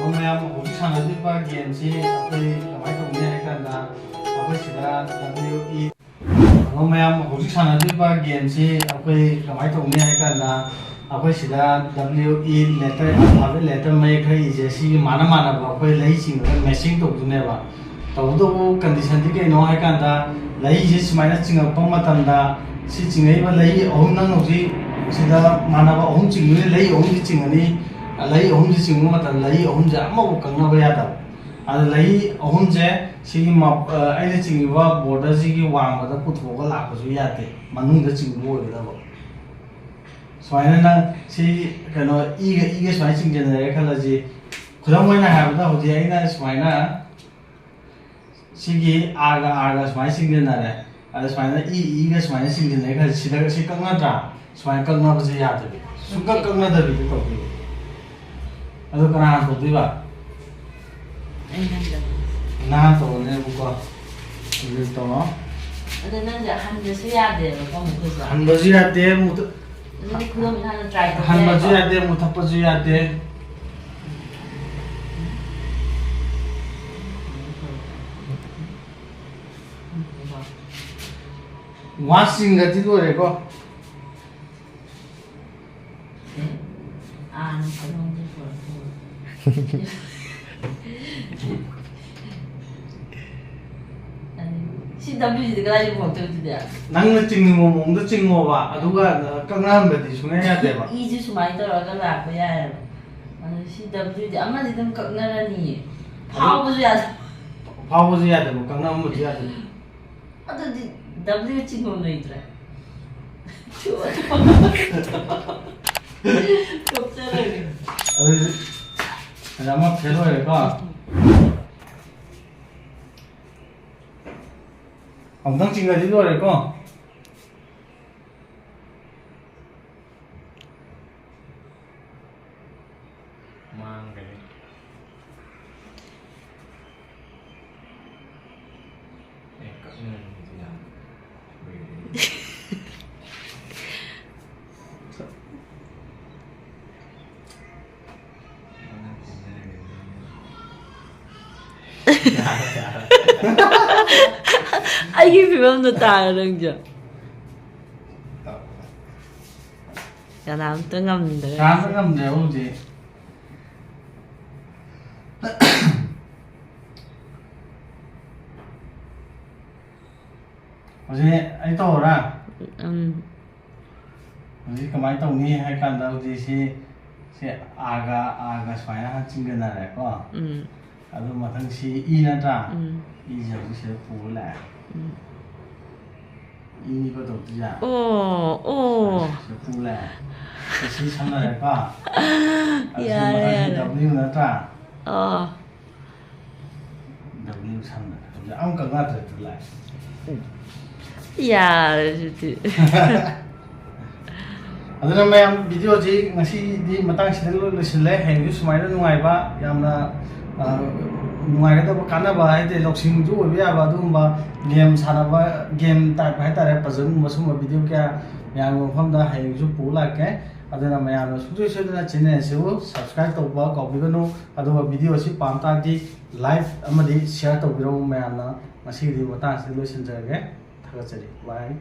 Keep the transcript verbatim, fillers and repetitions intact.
Hello ꯃꯌꯥꯝ, ꯍꯧꯖꯤꯛ ꯁꯥꯟꯅꯗꯣꯏꯕ ꯒꯦꯝꯁꯤ ꯑꯩꯈꯣꯏ ꯀꯃꯥꯏꯅ ꯇꯧꯅꯤ ꯍꯥꯏ ꯀꯥꯟꯗ, ꯑꯩꯈꯣꯏ ꯁꯤꯗ W E, ꯍꯜꯂꯣ ꯃꯌꯥꯝ, ꯍꯧꯖꯤꯛ ꯁꯥꯟꯅꯗꯣꯏꯕ ꯒꯦꯝꯁꯤ ꯑꯩꯈꯣꯏ ꯀꯃꯥꯏꯅ ꯇꯧꯅꯤ ꯍꯥꯏ ꯀꯥꯟꯗ, ꯑꯩꯈꯣꯏ ꯁꯤꯗ W E letter, alphabet letter ꯃꯌꯦꯛ ꯈꯔ ꯏꯁꯦ, ꯁꯤꯒꯤ ꯃꯥꯅ ꯃꯥꯅꯕ ꯑꯩꯈꯣꯏ ꯂꯩ ꯆꯤꯡꯉꯒ matching ꯇꯧꯗꯣꯏꯅꯦꯕ꯫ ꯇꯧꯕꯇꯕꯨ condition ꯗꯤ ꯀꯩꯅꯣ ꯍꯥꯏ ꯀꯥꯟꯗ, ꯂꯩꯁꯦ ꯁꯨꯃꯥꯏꯅ ꯆꯤꯡꯉꯛꯄ ꯃꯇꯝꯗ, ꯁꯤ ꯆꯤꯡꯉꯛꯏꯕ ꯂꯩ ꯑꯍꯨꯝ, ꯅꯪ ꯍꯧꯖꯤꯛ ꯁꯤꯗ ꯃꯥꯟꯅꯕ ꯑꯍꯨꯝ ꯆꯤꯡꯗꯣꯏꯅꯦ, ꯂꯩ ꯑꯍꯨꯝꯁꯤ ꯆꯤꯡꯉꯅꯤ꯫ ꯂꯩ ꯑꯍꯨꯝꯁꯤ ꯆꯤꯡꯕ ꯃꯇꯝꯗ ꯂꯩ ꯑꯍꯨꯝꯁꯦ ꯑꯃꯐꯥꯎ ꯀꯛꯅꯕ ꯌꯥꯗꯕ꯫ ꯑꯗ ꯂꯩ ꯑꯍꯨꯝꯁꯦ ꯁꯤꯒꯤ ꯃ-, ꯑ, ꯑꯩꯅ ꯆꯤꯡꯉꯤꯕ border ꯁꯤꯒꯤ ꯋꯥꯡꯃꯗ ꯄꯨꯊꯣꯛꯑꯒ ꯂꯥꯛꯄꯁꯨ ꯌꯥꯗꯦ, ꯃꯅꯨꯡꯗ ꯆꯤꯡꯕ ꯑꯣꯏꯒꯗꯕ꯫ ꯁꯨꯃꯥꯏꯅ ꯅꯪ ꯁꯤ ꯀꯩꯅꯣ ꯏꯒ ꯏꯒ ꯁꯨꯃꯥꯏꯅ ꯆꯤꯡꯁꯤꯟꯅꯔꯦ ꯈꯜꯂꯁꯤ꯫ ꯈꯨꯗꯝ ꯑꯣꯏꯅ ꯍꯥꯏꯔꯕꯗ, ꯍꯧꯖꯤꯛ ꯑꯩꯅ ꯁꯨꯃꯥꯏꯅ ꯁꯤꯒꯤ R ꯒ R ꯒ ꯁꯨꯃꯥꯏꯅ ꯆꯤꯡꯁꯤꯟꯅꯔꯦ, ꯑꯗ ꯁꯨꯃꯥꯏꯅ ꯏ ꯏꯒ ꯁꯨꯃꯥꯏꯅ ꯆꯤꯡꯁꯤꯟꯅꯔꯦ ꯈꯜꯂꯁꯤ꯫ ꯁꯤꯗ ꯁꯤ ꯀꯛꯅꯗ꯭ꯔꯥ? ꯁꯨꯃꯥꯏꯅ ꯀꯛꯅꯕꯁꯦ ꯌꯥꯗꯕꯤ, ꯁꯨꯡꯀꯛ ꯀꯛꯅꯗꯕꯤꯗ ꯇꯧꯗꯣꯏꯕ꯫ ꯑꯗꯣ ꯀꯅꯥꯅ ꯇꯧꯗꯣꯏꯕ? ꯑꯩ ꯅꯪꯗ꯫ ꯅꯍꯥꯟ ꯇꯧꯔꯅꯦꯕꯀꯣ꯫ ꯑꯗꯨ ꯇꯧꯔꯣ꯫ ꯑꯗꯣ ꯅꯪꯁꯦ ꯍꯟꯕꯁꯨ ꯌꯥꯗꯦꯕꯀꯣ, ꯑꯃꯨꯛꯀꯁꯨ꯫ ꯍꯟꯕꯁꯨ ꯌꯥꯗꯦ, ꯃꯨꯊ-, ꯑꯗꯨꯗꯤ ꯈꯨꯗꯣꯝꯕꯤ ꯍꯥꯟꯅ try ꯇꯧꯕ ꯍꯟꯕꯁꯨ ꯌꯥꯏꯀꯣ? ꯌꯥꯗꯦ, ꯃꯨꯊꯠꯄꯁꯨ ꯌꯥꯗꯦ꯫ ꯋꯥꯁꯤꯡꯒꯗꯤ ꯂꯣꯏꯔꯦꯀꯣ꯫ ꯑꯥ, ꯅꯪ ꯐꯖꯅ ꯄꯨꯔꯛꯑꯣ꯫ ꯑꯗꯨ ꯁꯤ W ꯁꯤꯗꯤ ꯀꯗꯥꯏꯗ ꯄꯨꯔꯛꯇꯣꯏꯕ ꯑꯗꯨꯗꯤ? ꯅꯪꯅ ꯆꯤꯡꯅꯤꯡꯕ ꯃꯑꯣꯡꯗ ꯆꯤꯡꯉꯣꯕ, ꯑꯗꯨꯒ ꯀꯛꯅꯍꯟꯕꯗꯤ ꯁꯨꯡꯌꯥ ꯌꯥꯗꯦꯕ꯫ ꯏꯁꯨ ꯁꯨꯃꯥꯏꯅ ꯇꯧꯔꯒ ꯂꯥꯛꯄ ꯌꯥꯏꯑꯕ꯫ ꯑꯗꯨ ꯁꯤ W ꯗꯤ ꯑꯃꯗꯤ ꯑꯗꯨꯝ ꯀꯛꯅꯔꯅꯤꯌꯦ꯫ ꯑꯗꯨ ꯐꯥꯎꯕꯁꯨ ꯌꯥꯗꯕ꯫ ꯐꯥꯎꯕꯁꯨ ꯌꯥꯗꯕ, ꯀꯛꯅꯍꯟꯕꯁꯨ ꯌꯥꯗꯕ꯫ ꯑꯗꯨꯗꯤ W ꯆꯤꯡꯐꯝ ꯂꯩꯇ꯭ꯔꯦ꯫ ꯇꯣꯛꯆꯔꯒꯦ꯫ ꯑꯗꯨꯗꯤ ꯑꯗ ꯑꯃ fail ꯑꯣꯏꯔꯦꯀꯣ꯫ ꯑꯃꯨꯛꯇꯪ ꯆꯤꯡꯒꯗꯤ ꯂꯣꯏꯔꯦꯀꯣ꯫ ꯃꯥꯡꯈ꯭ꯔꯦ꯫ ꯑꯦ, ꯀꯛꯅꯔꯝꯕꯗꯤ ꯌꯥꯕ꯫ ꯀꯨꯏꯔꯦ꯫ ꯃꯅꯥꯛ ꯇꯤꯟꯅꯔꯒꯗꯤ ꯑꯩꯒꯤ ꯐꯤꯕꯝꯗꯣ ꯇꯥꯔꯣ ꯅꯪꯁꯨ꯫ ꯀꯅꯥꯝꯇ ꯉꯝꯗ꯭ꯔꯦ꯫ ꯀꯅꯥꯝꯇ ꯉꯝꯗ꯭ꯔꯦꯕ ꯍꯧꯖꯤꯛ꯫ ꯍꯧꯖꯤꯛ ꯑꯩ ꯇꯧꯔꯥ? ꯎꯝ꯫ ꯍꯧꯖꯤꯛ ꯀꯃꯥꯏꯅ ꯇꯧꯅꯤ ꯍꯥꯏ ꯀꯥꯟꯗ, ꯍꯧꯖꯤꯛ ꯁꯤ, ꯁꯤ ꯑꯥꯒ, ꯑꯥꯒ ꯁꯨꯃꯥꯏꯅ ꯍꯥꯟꯅ ꯆꯤꯡꯒꯅꯔꯦꯀꯣ꯫ ꯎꯝ꯫ ꯑꯗꯨ ꯃꯊꯪ ꯁꯤ ꯏ ꯅꯠꯇ꯭ꯔꯥ? ꯎꯝ꯫ ꯏꯁꯦ ꯍꯧꯖꯤꯛ ꯁꯤꯗ ꯄꯨꯔ ꯂꯥꯛꯑꯦ꯫ ꯎꯝ꯫ ꯏꯅꯤꯀꯣ ꯇꯧꯗꯣꯏꯁꯦ꯫ ꯑꯣ, ꯑꯣ꯫ ꯁꯤꯗ ꯄꯨ ꯂꯥꯛꯑꯦ꯫ ꯁꯤ ꯁꯝꯅꯔꯦꯀꯣ꯫ ꯑꯗꯨ ꯁꯤ ꯌꯥꯔꯦ, ꯃꯊꯪ ꯁꯤ ꯌꯥꯔꯦ꯫ W ꯅꯠꯇ꯭ꯔꯥ? ꯑꯣ꯫ W ꯁꯝꯅꯔꯦ꯫ ꯍꯧꯖꯤꯛ ꯑꯃꯨꯛꯀ ꯉꯥꯛꯇ꯭ꯔꯦ ꯇꯨ ꯂꯥꯛꯑꯦ꯫ ꯌꯥꯔꯦ ꯑꯗꯨꯗꯤ꯫ ꯑꯗꯨꯅ ꯃꯌꯥꯝ, ꯚꯤꯗꯤꯑꯣꯁꯤ ꯉꯁꯤꯗꯤ ꯃꯇꯥꯡꯁꯤꯗ ꯂꯣꯏ ꯂꯣꯏꯁꯤꯜꯂꯦ꯫ ꯍꯌꯦꯡꯁꯨ ꯁꯨꯃꯥꯏꯅ ꯅꯨꯡꯉꯥꯏꯕ, ꯌꯥꯝꯅ, ꯑ, ꯅꯨꯡꯉꯥꯏꯒꯗꯕ, ꯀꯥꯟꯅꯕ ꯍꯥꯏꯗꯤ ꯂꯧꯁꯤꯡꯁꯨ ꯑꯣꯏꯕ ꯌꯥꯕ ꯑꯗꯨꯒꯨꯝꯕ ꯒꯦꯝ ꯁꯥꯟꯅꯕ, ꯒꯦꯝ ꯇꯥꯏꯞ ꯍꯥꯏꯇꯥꯔꯦ, ꯄꯖꯜꯒꯨꯝꯕ, ꯁꯨꯝꯕ ꯚꯤꯗꯤꯑꯣ ꯀꯌꯥ ꯃꯌꯥꯝꯒꯤ ꯃꯐꯝꯗ ꯍꯌꯦꯡꯁꯨ ꯄꯨ ꯂꯥꯛꯀꯦ꯫ ꯑꯗꯨꯅ ꯃꯌꯥꯝꯅ ꯁꯨꯡꯁꯣꯏ ꯁꯣꯏꯗꯅ ꯆꯦꯅꯦꯜ ꯑꯁꯤꯕꯨ ꯁꯕꯁꯀ꯭ꯔꯥꯏꯕ ꯇꯧꯕ ꯀꯥꯎꯕꯤꯒꯅꯨ꯫ ꯑꯗꯨꯒ ꯚꯤꯗꯤꯑꯣ ꯑꯁꯤ ꯄꯥꯝ ꯇꯥꯔꯗꯤ ꯂꯥꯏꯛ ꯑꯃꯗꯤ ꯁꯤꯌꯥꯔ ꯇꯧꯕꯤꯔꯝꯃꯨ ꯃꯌꯥꯝꯅ꯫ ꯉꯁꯤꯒꯤꯗꯤ ꯃꯇꯥꯡ ꯑꯁꯤꯗ ꯂꯣꯏꯁꯤꯟꯖꯔꯒꯦ꯫ ꯊꯥꯒꯠꯆꯔꯤ꯫ ꯕꯥꯏ꯫